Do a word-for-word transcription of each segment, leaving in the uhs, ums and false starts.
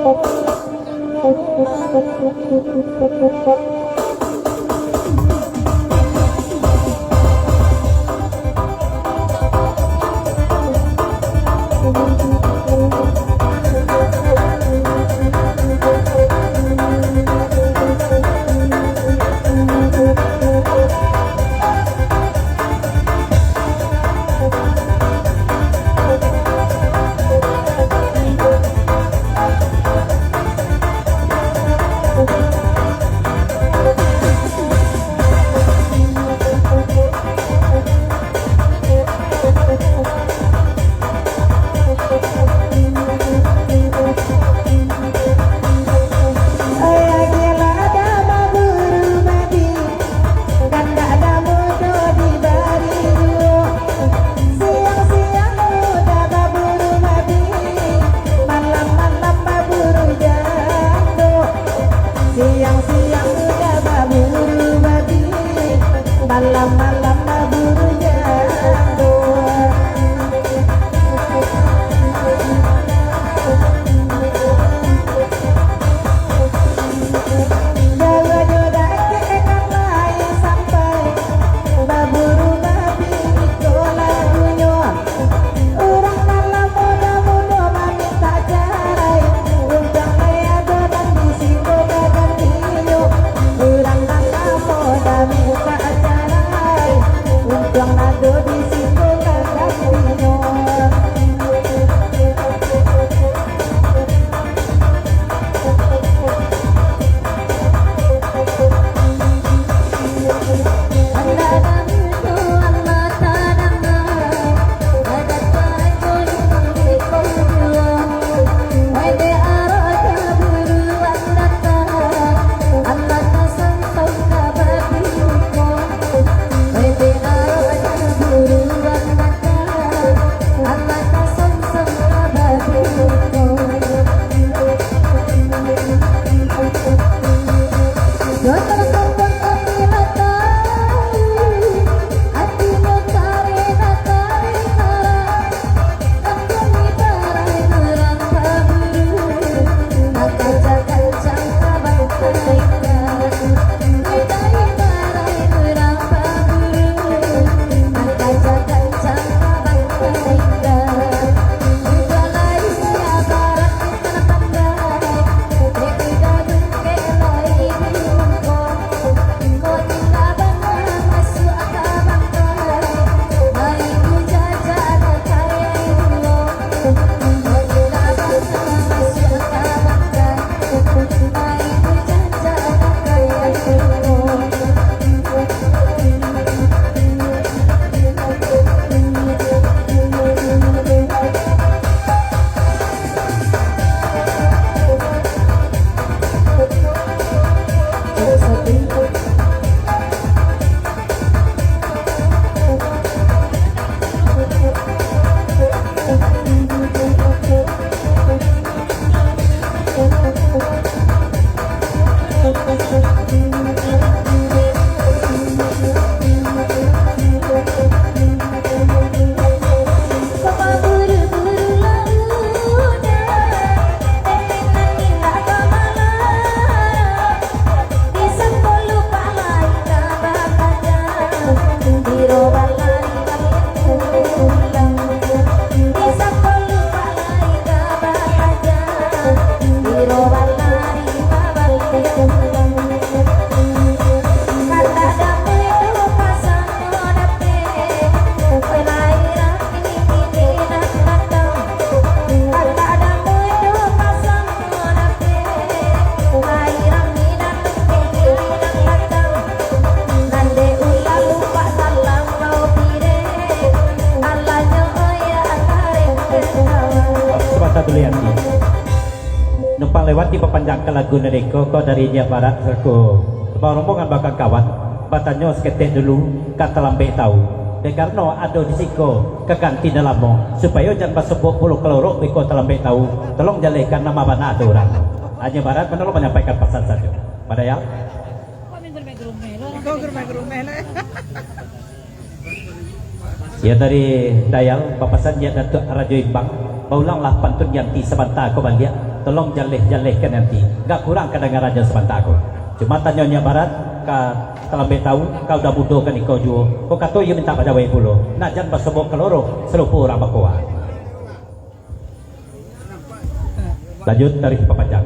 Siang-siang muda baburu babi, malam-malam baburu jando. Siang-siang muda baburu babi, malam-malam baburu jando. Jauah jo dakek kan lai sampai, baburu babi iko lagunyo. Urang nan lah mudo-mudo mamintak carai, untuang lai ado nan di siko ka gantinyo. Urang nan lah mudo mintak carai, untuang ado di siko ka gantinyo. Sabanta dulu, Yati. Numpang lewat dipapanjangkan lagu nan iko ko dari India Barat, selaku barombongan bakawan, batanyo saketek dulu, ka talambek tawu. Dek karano ado di siko ka ganti nan lamo, supayo jan basobok pulo kalorok beko talambek tawu, tolong jalehkan nama bana tu urang. India Barat, mano lo manyampaikan pasan sajo. Pada ya? Iko gerumah-gerumah lah. Yo, dari Dayal, bapasan jo Datuak Rajo Imbang, baulanglah pantun Yanti sabanta ko baliak. Tolong jaleh-jalehkan Yanti, gak kurang kadangarannyo sabanta ko. Cuma tanyo Nyiak Barat, ka talambek tawu, ka Uda Mudo kaniko juo, ko kato iyo mintak bajawek pulo, nak jan basobok kaloro, sarupo urang bakoa. Lanjut dari papanjang.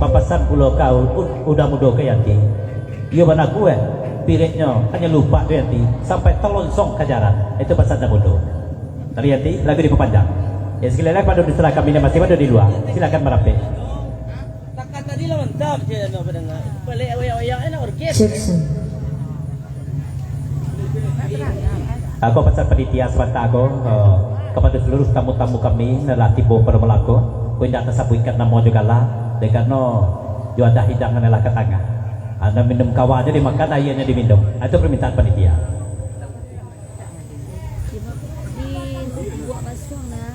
Papasan pulo ka u-, u-, Uda Mudo ka Yanti. Iyo bana kuaik, pireknyo hanyo lupak tu Yanti, sampai talonsong ka jaran. Itu pasan Uda Mudo. Tadi Yanti, lagu dipapanjang. Ya, sakali lai pado diserahkan kami masih pado di lua. Silakan marampek. Saka tadi lah mantap je, nak padanga. Baliak oyak-oyak, nak orkes. Jackson. Ako pasan panitia sabanta ko, eh, kapado saluruah tamu-tamu kami nan lah tibo pado malam ko, ko indak tasabuikkan namo jo gala, dek karano jo adah hidang nan lah ka tangah. Ah, nan minum kawa nyo dimakan, aianyo diminum. Ah, itu permintaan panitia. Di buah basuang nah.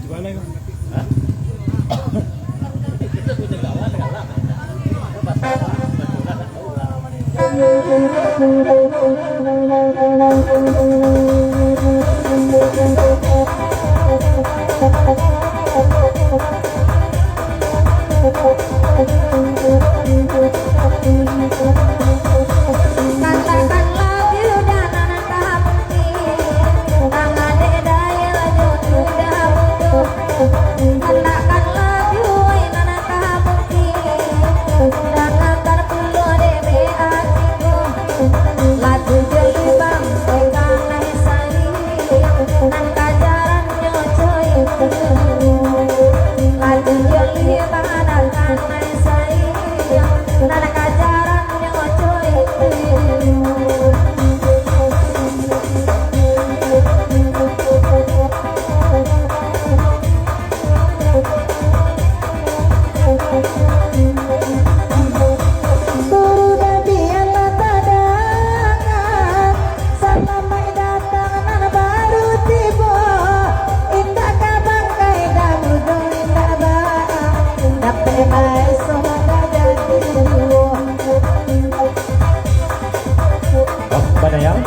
Salamaik datang nan baru tibo, indak ka bangkai damudo indak ba, dapek baeso ka jadi duo. Oh, badayang.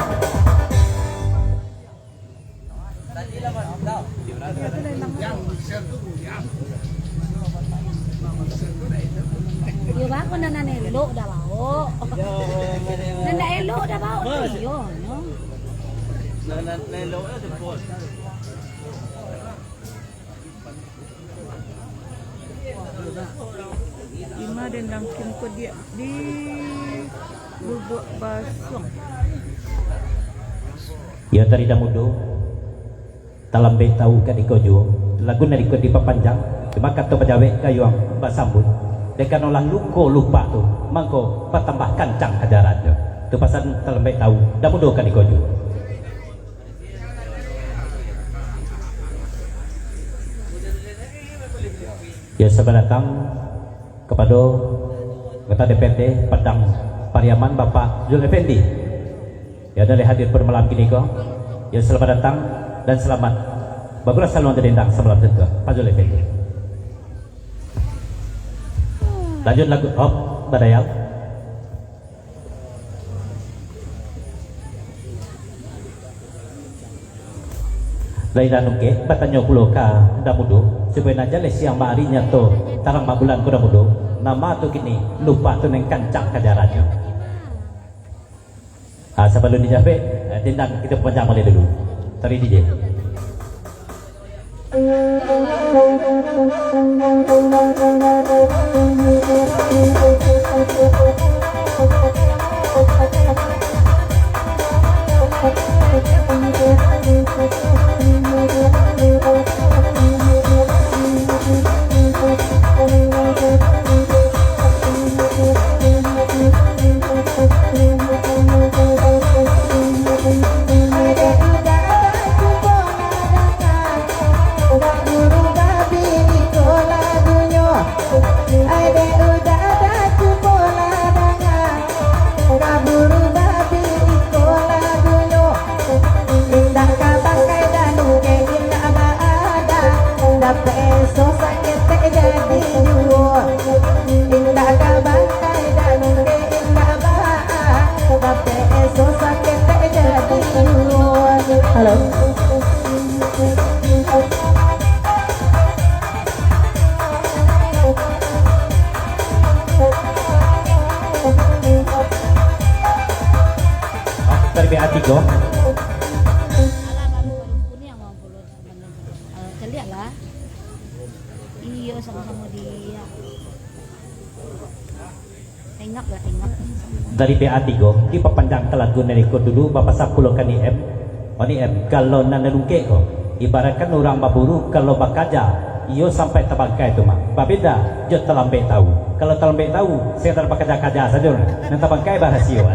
Iyo, bako nan, nan elok dah baok. Nan ndak elok dah baok tu, iyo, no. Nan, nan, nan elok tu, Paul. Ima dendang kin ko diak di bubuak basuang. Iyo tadi damudo, talambek tawu kaniko juo, lagu nan iko dipapanjang, cuma kato bajawek gayuang basambuik, dek karano lah luko lupak tu, mangko batambah kancang hajarannyo. Tu pasan talambek tawu, damudo kaniko juo. Yo, selamat datang kapado Anggota D P R D Padang Pariaman, Bapak Zul Effendi. Yo, nan lah hadir pado malam kini ko. Yo, selamat datang dan selamat bagulah saluang dendang samalam tu, Pak Zul Effendi. Lanjut lagu, oh, badayang. Lai dah nungkek, batanyo pulo ka damudo, supayo nan jaleh siang bak ari nyato, tarang bak bulan ko damudo, nama tu kini, lupak tu nan kancang hajarannyo. Ah, sabalun dijawek, eh, dendang kito panjang baliak dulu. Tari D J. Indak ka bangkai danungkek, indak baadan, dapek eso saketek jadi juo. Indak ka bangkai danungkek, indak baadan, dapek eso saketek jadi juo. Halo. Dari B A tigo. Alah, baru, baru kuning, mau belum, belum. Eh, caliak lah. Iyo, samo-samo dia. Tengok lah, tengok. Dari B A tigo, dipapanjangkan lagu nan iko dulu, bapasan pulo ka Ni M. Oh, Ni M, kalau nan nanungkek ko, ibaratkan urang baburu, kalau bakaja, iyo sampai tabangkai tu mah. Babeda jo talambek tawu. Kalau talambek tawu, sakadar bakaja-kaja sajo, nan tabangkai barasiyoan.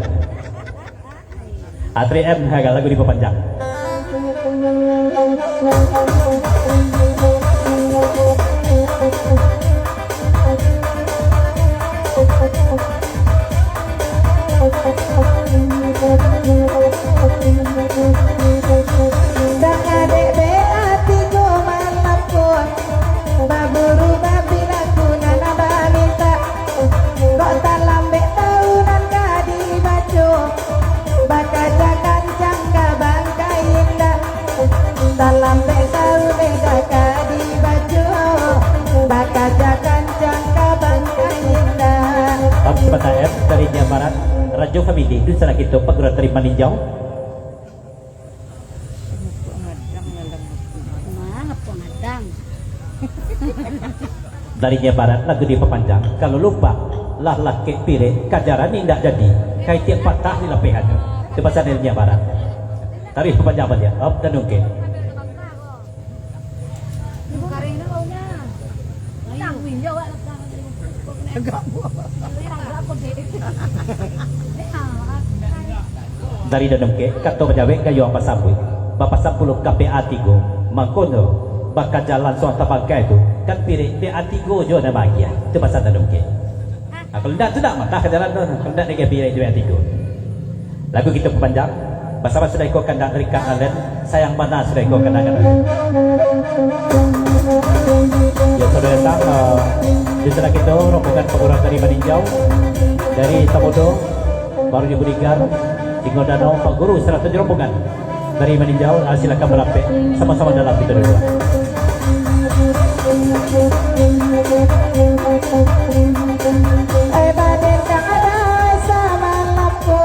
Atri M, ha, lagu dipapanjang. Dang adek B A tigo malam ko, baburu babilang tu nan bamintak. Kok talambek tawu nan ka dibaco, bakaja kancang ka bangkai indak. Talambek tawu nan ka dibaco, bakaja kancang ka bangkai indak. Om Sepata M dari Jawa Barat, Rajo Family, dunsanak kito paguruan dari Maninjau. Mangapa ngadang? Dari Jawa Barat, lagu dipapanjang, kalau lupak, lah lakek pirek, kajaran indak jadi, kai tiak patah di lapehannyo. Itu pasan dari Jawa Barat. Taruih papanjang baliak, op, dan ungkek. Dari Danum Kek, kato bajawek gayuang basambuik, bapasan pulo ka P A tigo, mangkonyo bakaja lansuang tabangkai tu, kan pirek P A tigo jo nan baagiah, tu pasan Danum Kek. Ah, kalau ndak tu ndak matah ka jalan tu, kalau ndak dek pirek jo P A tigo. Lagu kito papanjang, basamo sudah iko kandak dari Kak Alen, sayang bana sudah iko kandak-kandak. Yo, sudah datang, eh, di sana kito, rombongan pangurang dari Maninjau, dari Tamudo, Baru di Budigar, Singo Danau, Pak Guru, serta rombongan dari Maninjau, ah, silakan barapek, samo-samo dalam kito duduak. Eh, baden kang ada samalam ko.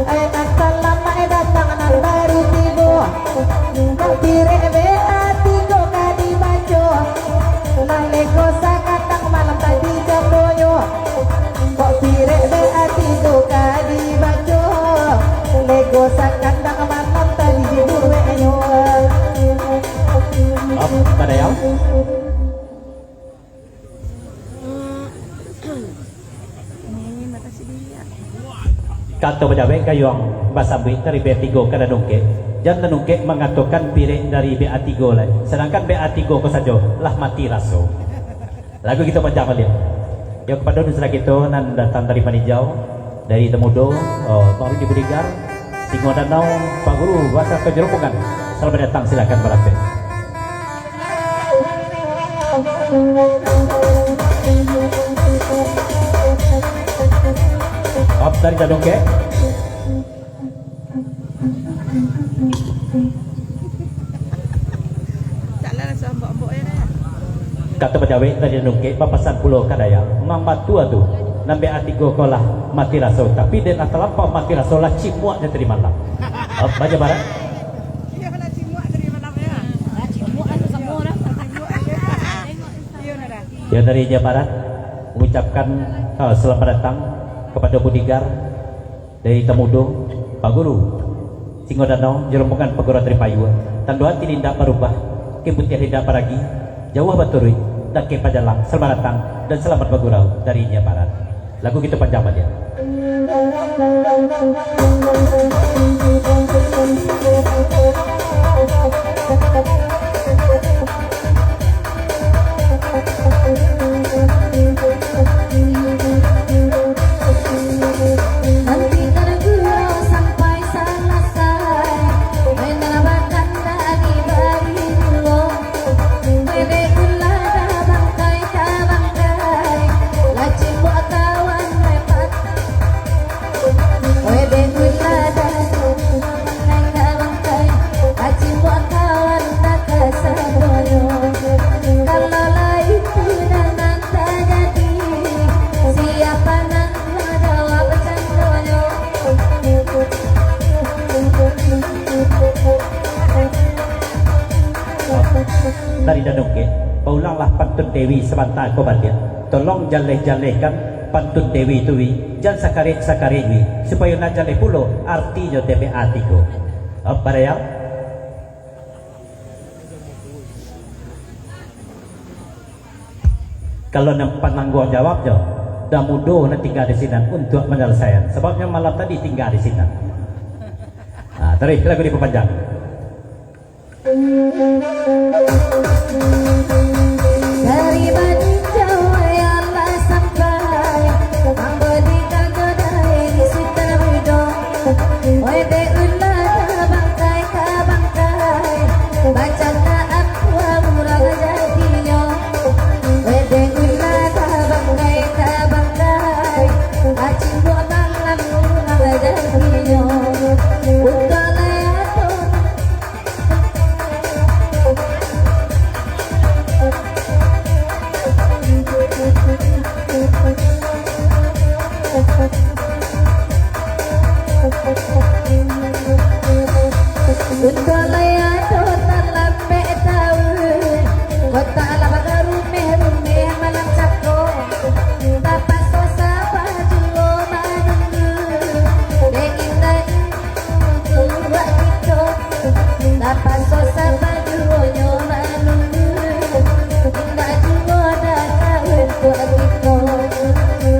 Eh, nan salamak datang nan baru tibo. Kok pirek P A tigo ka dibaco. Nan lego sakatang malam tadi jamonyo. Kok pirek P A tigo ka dibaco. Lego sakatang malam tadi dibueknyo. Om, kada yau. Kato bajawek gayuang basambuik dari P A tigo ka Danum Kek. Jan Danum Kek mangatokan pirek dari P A tigo lai, sadangkan P A tigo ko sajo lah mati raso. Lagu kito panjang baliak. Yo, kapado dunsanak kito nan datang dari Maninjau, dari Tamudo, eh, Tuan Rudi Budigar, Singo Danau, Pak Guru, basarto jo rombongan. Salamat datang, silakan barapek. Om dari Danum Kek. Kato bajawek dari Danum Kek, bapasan pulo ka Dayak, mambatu atu. Nan B A tigo ko lah mati raso, tapi dek lah talampau mati raso lah cimuak nyo tadi malam. Oh, Banjar Barat. Iyo, lah cimuak tadi malam, yo. Lah cimuak anu samo dah. Lah cimuak, yo. Iyo, nah, dah. Yo, dari Banjar Barat, mengucapkan, eh, selamat datang kepada Budigar. Dari Tamudo, Pak Guru, Singo Danau, jo rombongan paguruan dari Payua, tando ati indak barubah, Bukik Putiah indak baragi, jauah baturuik, dakek bajalang, selamat datang dan selamat bagurau dari India Barat. Lagu kito panjang baliak. Nanti tadaguro sampai salasai, main rabakan dak dibari juo. Wede ulah dah bangkai ka bangkai, lah cimuak kawan repat. Wede ulah dah bangkai ka bangkai, lah cimuak kawan dah kasadonyo. Kalau lah itu nan tajadi, siapa nan manjawab candonyo? Dari Danau Ungkek, baulanglah pantun Dewi sabanta ko baliak. Tolong jaleh-jalehkan pantun Dewi tu, Wi. Jan sakarek-sakarek, Wi, supayo nak jaleh pulo artinyo T P A tigo. Apa, Dayang? Kalau nan panangguang jawabnyo, Damudo nan tingga di sinan untuak manyalasaian. Sababnyo malam tadi tingga di sinan. Ah, taruih lagu dipapanjang. Dari Baninjau alah sampai, ambo di Kagodai di Sutan Budo. Wede ulah dah bangkai ka bangkai, bacakak apo urang jadinyo. Wede ulah dah bangkai ka bangkai, acimbok malam urang jadinyo. Untuak lai ado Untuak lai ado talambek taun, kota lah bagarumeh-rumeh malam cako. Tapaso saba juo manunggu, dek indak nunggu buek kito. Tapaso saba juonyo manunggu, indak juo dah ka untuak kito.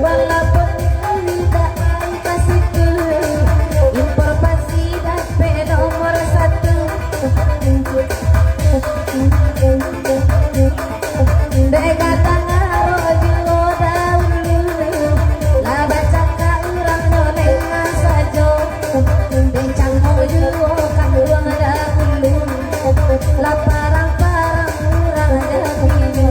Walaupun indak main ka situ, impor pasti dapek nomor satu. Dek gadang arok juo daulu, lah bacakak urang nyo dengah sajo. Dek cangok juo kanduang dahulu, lah parang-parang urang jadinyo.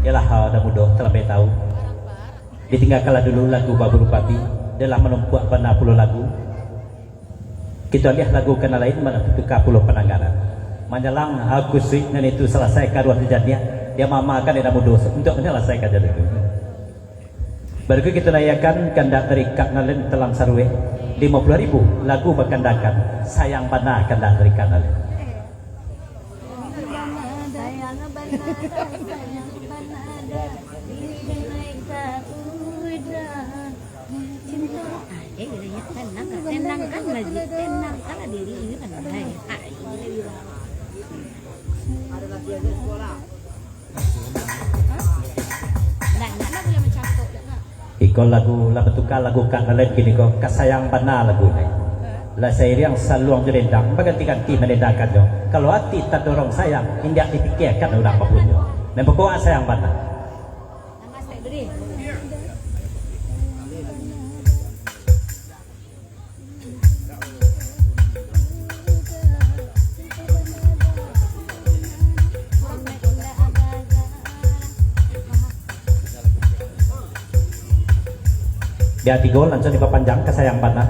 Yolah, awak dah mudo, talambek taun. Ditinggakanlah dulu lagu Baburu Pati, dek lah manumpuak bana pulo lagu. Kito aliah lagu ka nan lain, malah batuka pulo pandangaran. Manjalang akusuik nan itu salasai karuah dijaniah, diamah-amahkan dek nan mudo untuak manyalasaikan jadul tu. Baru kito naiakan kandak dari Kak Nalen Talang Sarueh, limo puluah ribu, lagu bakandakan Sayang Bana, kandak dari Kak Nalen. Cinta. Ah, eh, tenangkan lagi, tenangkanlah diri, kan. Hai, hai. Ndak, ndak, ndak boleh mencakup, ndak, ndak. Iko lagu lah batuka, lagu Kak Nalen kini ko, ka sayang bana lagu ni. Lah sairiang saluang jo dendang, baganti-ganti mandendangkannyo. Kalau ati tadorong sayang, indak dipikiakan urang bapunyo. Nan pokok sayang bana. Di ati gol langsung dipapanjang ka sayang bana.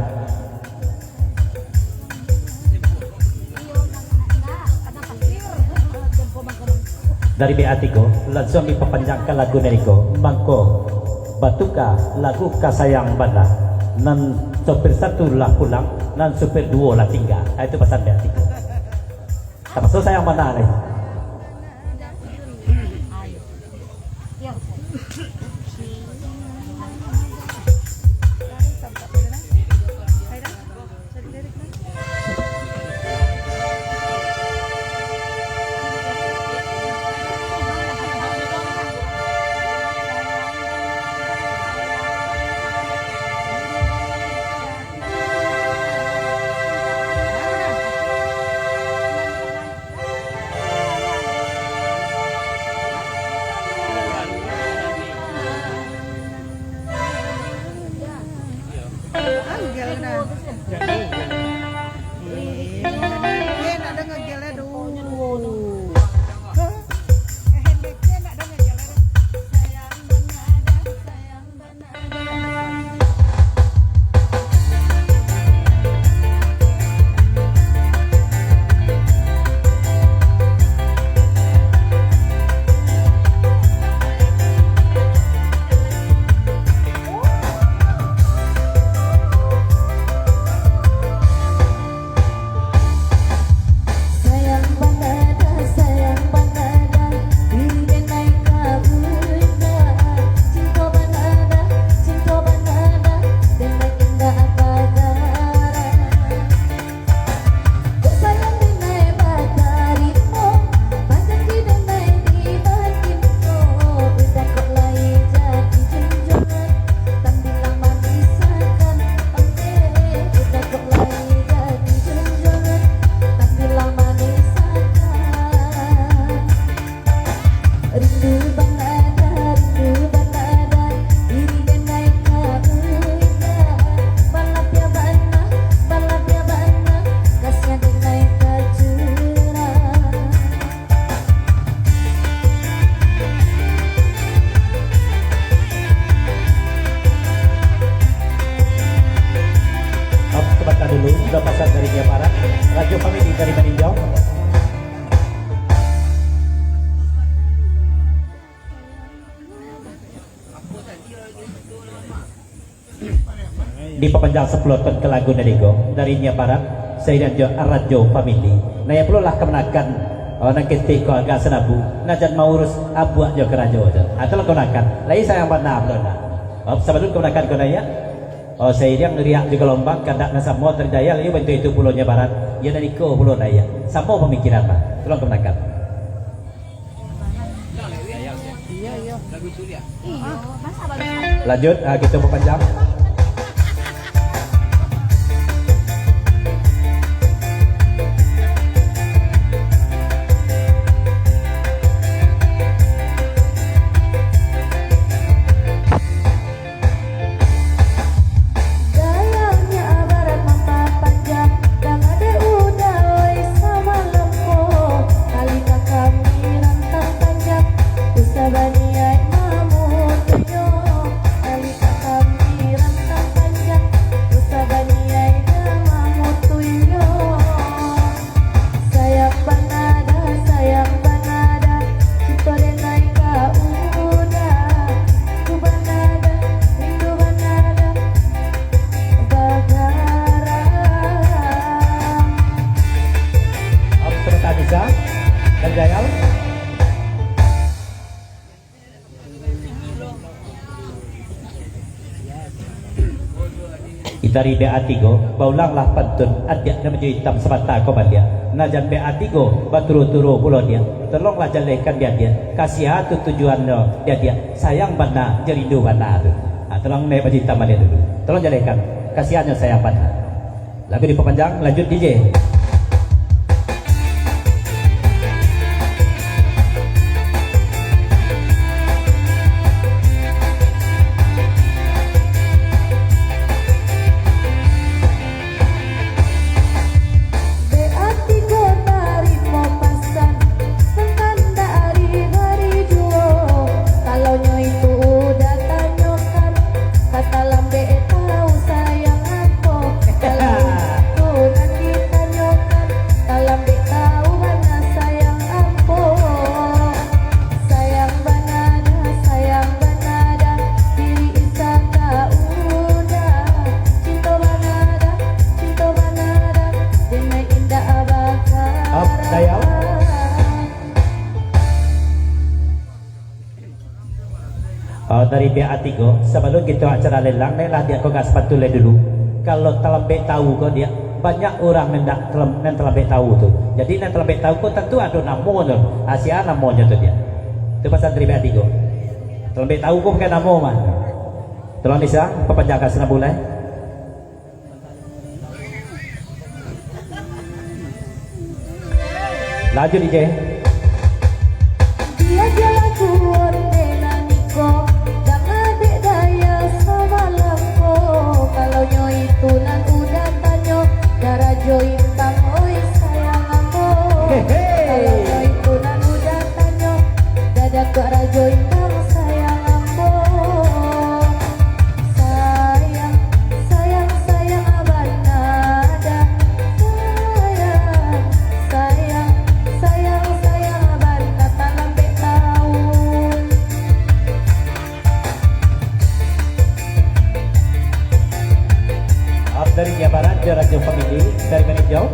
Dari B A tigo, lansuang dipapanjangkan lagu nan iko, mangko batuka lagu ka Sayang Bana, nan sopir satu lah pulang, nan sopir duo lah tingga. Ah, itu pasan B A tigo. Tapaso Sayang Bana lai. Sayang bana dah, sayang bana dah, diri denai ka budak. Cinto bana dah, cinto bana dah, denai indak bagarak. Kok sayang denai batarimo, bajanji denai di batinto. Udah kok lai jadi junjuangan, tampilan manisakan. Oke, udah kok lai jadi junjuangan, tampilan manisakan. Rindu bana dah, rindu bana dah, diri denai ka budak. Balapia bana, balapia bana, kasian denai ka curang. Maaf, sabanta dulu, sudah pasan dari Nia Barat, Rajo Family dari Maninjau. Dipapanjang sapuluah ton ka lagu nan iko, dari Nia Barat, sairiang jo Rajo Family. Nah, iyo pulo lah kamanakan, oh, nan ketek ko agak sanabu, nah jan maurus abuak jo karajo tu. Ah, tolong kamanakan. Lai sayang bana pulo nah. Oh, sabalun kamanakan ko nah, ya. Oh, sairiang riak jo galombang, kandak nan samo, Tari Jayal, iyo bantuak itu pulo Nia Barat. Iyo nan iko pulo nah, ya. Samo pamikiran lah. Tolong kamanakan. Lanjut, ah, kita perpanjang. Gayanya abaran mampapanjang, danga dek uda oi samalam ko. Talita kami rantang panjang, usah baniaik mamutuihnyo. Talita kami rantang panjang, usah baniaik dah mamutuihnyo. Sayang bana dah, sayang bana dah, cinto denai ka uda. Rindu bana dah, rindu bana dah, bagarang. Om Sumata Anisa dan Jayal. Kita dari B A tigo, baulanglah pantun, adiak nan baju itam samata ko baliak. Nah, jan B A tigo baturu-turu pulo diak. Tolonglah jalehkan diak-diak, ka sia tu tujuannyo diak-diak. Sayang bana, jo rindu bana tu. Ha, tolong naik baju itam baliak dulu. Tolong jalehkan, ka sia nyo sayang bana. Lagu dipapanjang, lanjut D J. Be ati ko tarimo pasan, nan kandak ari-ari juo. Kalau nyo itu uda tanyokan, ka talambek tau sayang apo. Kalau itu nan ditanyo, Pihak atigo, sabalun kito acara lelang, nailah diak ko ka sapatu lai dulu. Kalau talambek tawu ko diak, banyak urang nan dak talam-, nan talambek tawu tu. Jadi nan talambek tawu ko tantu ado namonyo. Ah, sia namonyo tu diak. Tu pasantri pihak atigo. Talambek tawu ko bukan namo mah. Tolong Nisa, papanjangkan sanabulai. Lanjut, D J. Dia je lagu ondeh nan iko, danga dek daya samalam ko. Kalau nyo itu nan udah tanyo, darajo intang, oi sayang ambo. Hehe. Kalau nyo itu nan udah tanyo, dah dapek rajo intang, sayang ambo. Sayang, sayang, sayang bana dah. Sayang, sayang, sayang, sayang bana talambek tawu. Maaf dari Jawa Barat, Jorajo Family, dari Maninjau.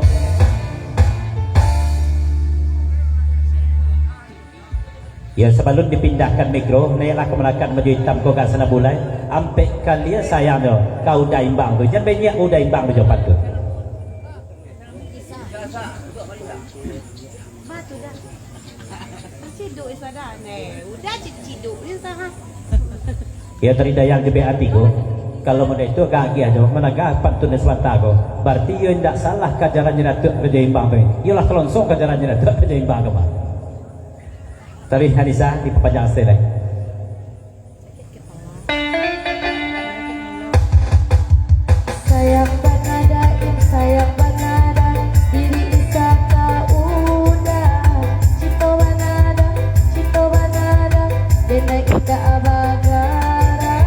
Yo, sabalun dipindahkan mikro, naiaklah kamanakan baju itam ko ka sanabulai. Ampek kali yo sayangnyo ka Uda Imbang tu. Jan banyak Uda Imbang tu jawapan tu. Batu dah. Ciduk Isa dah. Neh, Uda ci-, ciduk ni sah. Yo, tadi dayang jebek ati ko. Kalau model itu agak agiah jo, managah pantun di sabanta ko. Barati iyo indak salah ka jarannyo Datuak Rajo Imbang tu. Iyolah kalonsong ka jarannyo Datuak Rajo Imbang ko mah. Tadi Hanisa dipapanjang stage lai. Sayang banada, ih, sayang banada, diri Isa ka Uda. Cinto banada, cinto banada, denai indak bagara.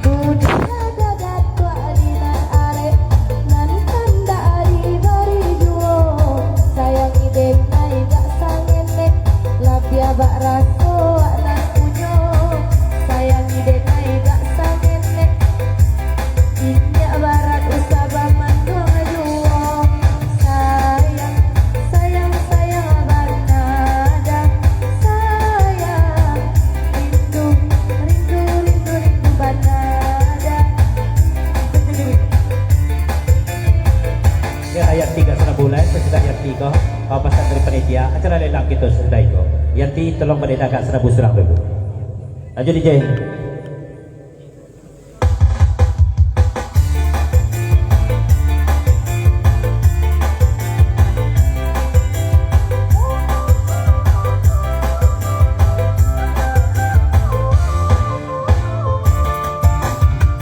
Dunia dadatuak di nan arek, nan kandak dibari juo. Sayangi denai gak sangenek, labiah bak raso wak nan punyo. Sayangi denai gak sangenek, indak barat usah bamanduang juo. Sayang, sayang, sayang banada, sayang. Rindu, rindu, rindu, rindu banada. Yo, Yanti ka Sanabulai, sasudah Yanti ko, pasan dari panitia, acara lelang kito sasudah iko. Yanti, tolong panitahkan sarabu surang dulu. Lanjut, D J.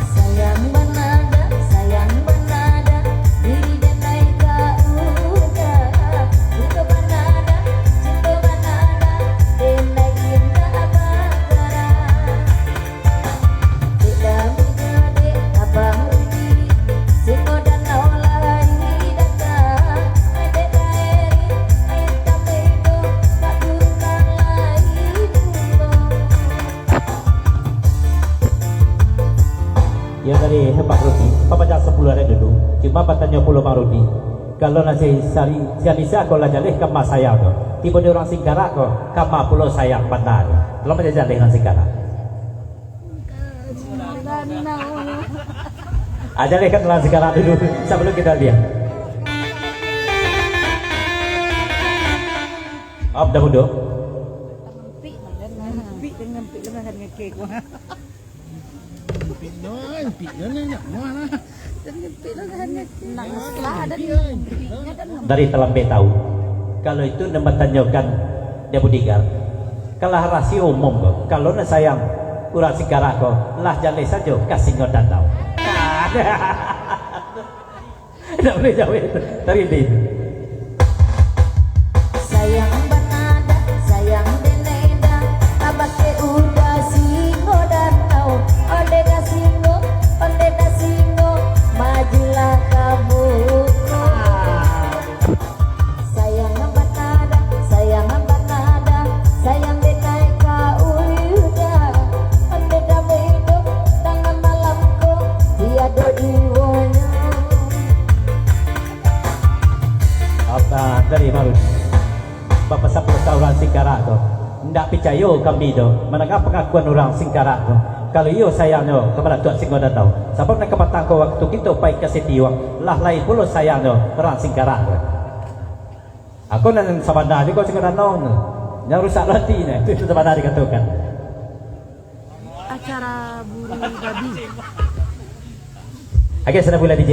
Sayang banada, sayang banada, diri denai ka Uda. Cinto banada, cinto banada, denai indak bagara. Dek Dami jo dek Abang Rudi, Singo Danau lai datang. Dek Daeri, Intan Bedo, Pak Guru kan lai pulang. Yo, dari Bang Rudi, papanjang sapuluah ari dulu. Cuma batanyo pulo Bang Rudi, kalau nan si Sari, si Anisa ko lah jaleh ka ma sayang tu, tibo di urang Singkarak ko, ka ma pulo sayang bana tu. Tolong bajaleh urang Singkarak. Ah, jaleh kan urang Singkarak dulu, sabalun kito liek. Maaf, dah mundur. Ngempit, ngempit, ngempit, ngempit, ngempit. Dari talambek tawu. Kalau itu nan batanyokan Dek Budigar, kalah rasio umum ko. Kalau nak sayang urang Singkarak ko, lah jaleh sajo ka Singo Danau. Indak buliah jawek. Tarindih. Sayang banada, sayang denai da, abah ke Uda Singo Danau. Onde da Singo, onde da Singo, majulah ka muko. Sayang banada, sayang banada, sayang denai ka Uda. Onde da baiduik tangah malam ko, tiado duonyo. picayo kami tu, mandanga pangakuan urang Singkarak tu. Kalau iyo sayangnyo ka Datuak Singgo Danau. Sabab nan kapatang ko wakatu kito pai ka Sitiuang, lah lain pulo sayangnyo urang Singkarak tu. Ako nan sabana juo Singgo Danau tu. Nan rusak ati nyo, itu, itu sabana dikatokan. Acara buru babi. Oke, sudah mulai D J.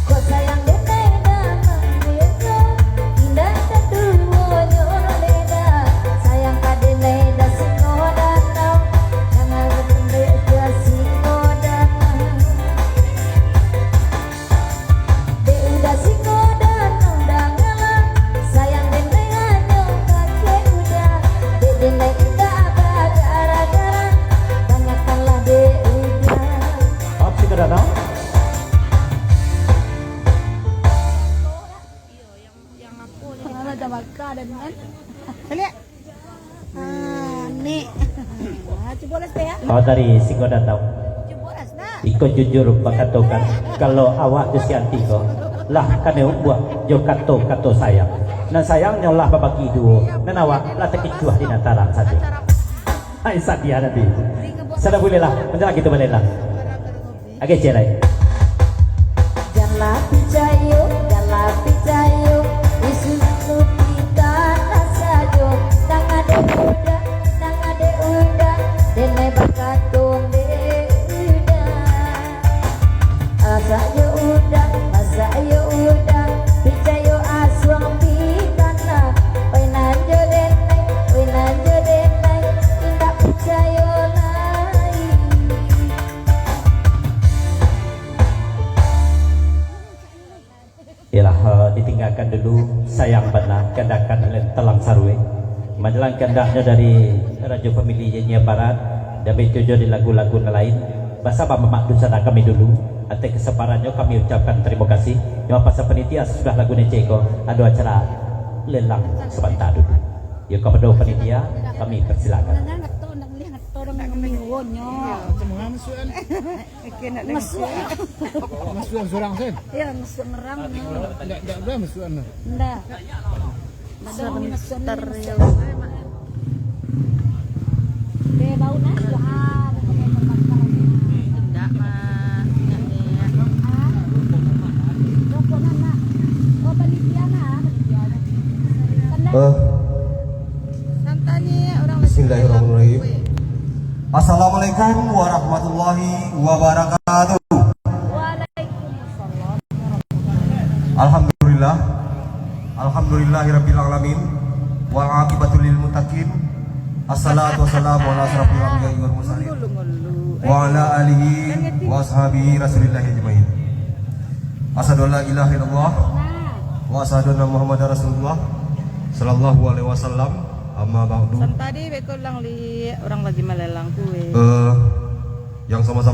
Kok sayang denai danang beda, indak taduo nyo leda. Sayang ka denai da Singgo Danau, jangan bapendek da Singgo Danau. Dek uda Singgo Danau dangalah, sayang denai hanyo kakek uda. Dek denai indak bagara-gara, tanyakanlah dek uda. Maaf, Singgo Danau. Alah, dah bakar dah, kan? Caliak. Ah, ni. Ah, cubo lah, Teh, ya. Oh, dari Singgo Danau. Cubo lah, nak. Iko jujur bakatokan, kalau awak tu si Anti ko, lah kanai umbuak jo kato-kato sayang. Nan sayangnyo lah babagi duo, nan awak lah takicuah di nan tarang sajo. Hai, sadia nanti. Sudah buliahlah, manjalang kito baliaklah. Oke, cerai. Janlah picayo, janlah picayo, isu tu pitah lah sajo. Nang ado uda, nang ado uda, denai bakato dek uda. Masak yo uda, masak yo uda, picayo asuang pitah nah. Oi nan jo denai, oi nan jo denai, indak picayo lai. Yalah, eh, ditinggakan dulu, sayang bana, kandakan len talang sarue. Manjalang kandaknyo dari Rajo Famili Jenia Barat, dan baitu jo di lagu-lagu nan lain. Basaba mamak dunsanak kami dulu, ateh kasabarannyo kami ucapkan tarimo kasih. Nyo apa sapanitia sasudah lagu ngecek ko, ado acara lelang sabanta dulu. Yo, kapado panitia, kami persilakan. Tolong mingguannya. Oke, nak dengar. Masuk. Masuk surang, Sen? Ya, masuk nerang. Ndak, ndak, ndak masuk, anu. Ndak. Sebentar, ya. Be, bau nak? Wah, ada pakai terbakar. Ndak, Mak. Ndak, Nek. Ah? Rokok nak, nak. Oh, panitia nak, panitia nak. Kendak. Eh. Bismillahirrahmanirrahim. Assalamualaikum warahmatullahi wabarakatuh. Alhamdulillah. Alhamdulillahirabbil alamin. Wal aqibatu lil muttaqin. Assalatu wassalamu ala asyrafil anbiya'i wal mursalin. Wa ala alihi wa ashabihi Rasulillahi ajmain. Asyhadu an la ilaha illallah wa asyhadu anna Muhammadar Rasulullah sallallahu alaihi wasallam. Amma ba'du. Santadi beko lang li, urang lagi malelang kue. Eh, yang sama-sama